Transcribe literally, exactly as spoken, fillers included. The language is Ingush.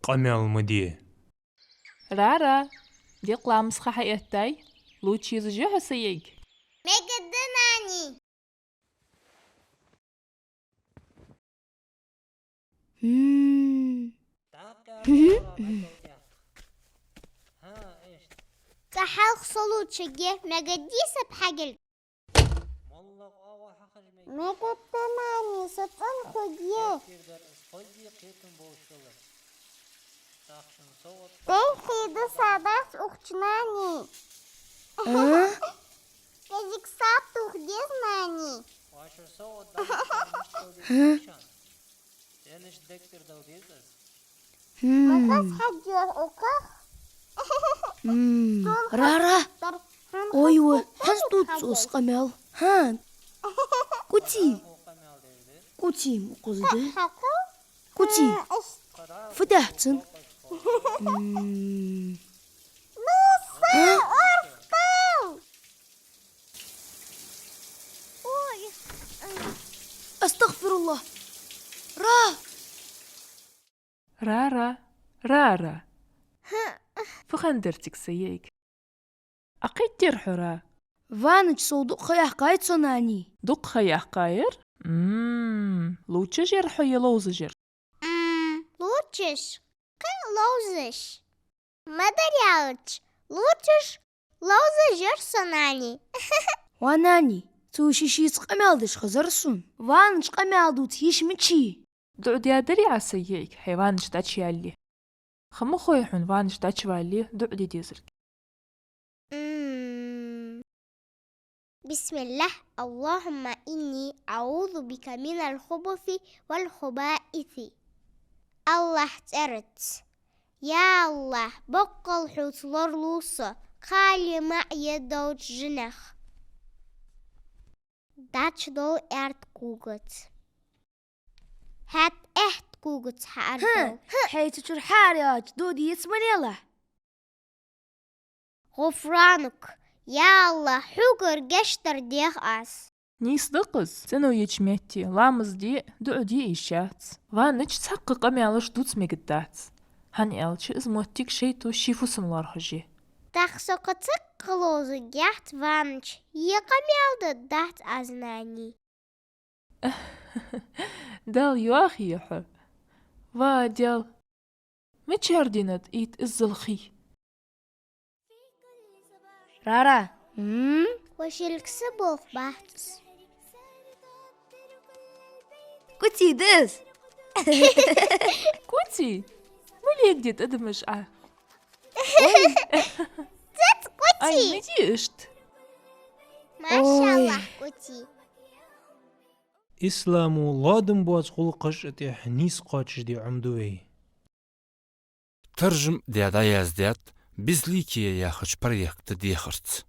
къамаьл ма де. Рара, декъа ламаз ха хьаэттай, лувча езаш я хьо, са йиӀиг? Мегаргда, нани. Мм. ЦӀа хьалха со лувчаргья, мегаргдий са пхьегилг? Мегаргда, нани, со цӀенхургья. ТӀехьа да са дац укх чу, нани. А? КӀезига сагӀа тоха деза, нани. Хм. Ма хьажал укхах. М, Рара. Ой, ва, хьажа дувц укхаза къамаьл? ХӀа. Кути. Кути, ма укхаза де. Кути. Фу даьд цун? М. ХӀа? АстагӀфируллахӀ. Ра! Рара, Рара. Фу хиннадар цига, са йиӀиг? Ӏокхийттар хьо, Ра? Ваннача сов дукха ха яьккхай цо, нани. Дукха ха яьккхаяр? М, лувчаш яр хьо е ловзаш яр? М, лувчаш. Кхы ловзаш. Ма дарра аьлча, лувчаш, ловзаш яр со, нани. Ва, нани, цо ший-шийца къамаьл деш хезар сона. Ваннача къамаьл дувца йиш мичай? ДуӀа даьдарий Ӏа, са йиӀиг, хьай ваннача дӀачуялле? Ха ма хой хьона, ваннача дӀачувалле дуӀа де дезарг. М. بسم الله، اللهم إني أعوذ بك من الخبث والخبائث. АллахӀа цӀерца. Я АллахӀ, боккъал хьоца лоралу со кхалеи маӀеи долча жинех. ДӀачудовла аьрда когаца. ХӀаьта аьтта когаца хьаара довла. ХӀа, хьайца чура хьаара яьлча, дӀа деза ма лелахь. غفرانك, я АллахӀ, хьогара гешт дар дех аз. Нийса да-кх из, цӀено еча метте ламаз де, дуӀа де йиш яц. Ваннача цхьаккха къамаьлаш дувца мегаргдац. ХӀана аьлча из моттиг шайтӀо ший фусам лоархӀаш я. ТӀаккха со кхы цхьаккха ловзаргьяц ваннача, е къамаьл дергдац аз, нани. Дала йоахае хьо. Ва Дала, мичара дийнахьа да итт иззал хий? Рара. М? Вошилг са болх бац. Кути да из. Кути? Ма леладе тӀадамаш Ӏа. Ой. Цец, Кути! Ай, ма де иштта. МашаАллахӀ, Кути. Исламо лоадам боаца гӀулакхаш тӀехьа нийса кхоачашде Ӏомаду вай. Таржам даь дӀаяздаьд «Безликие» яхача проекта дехарца.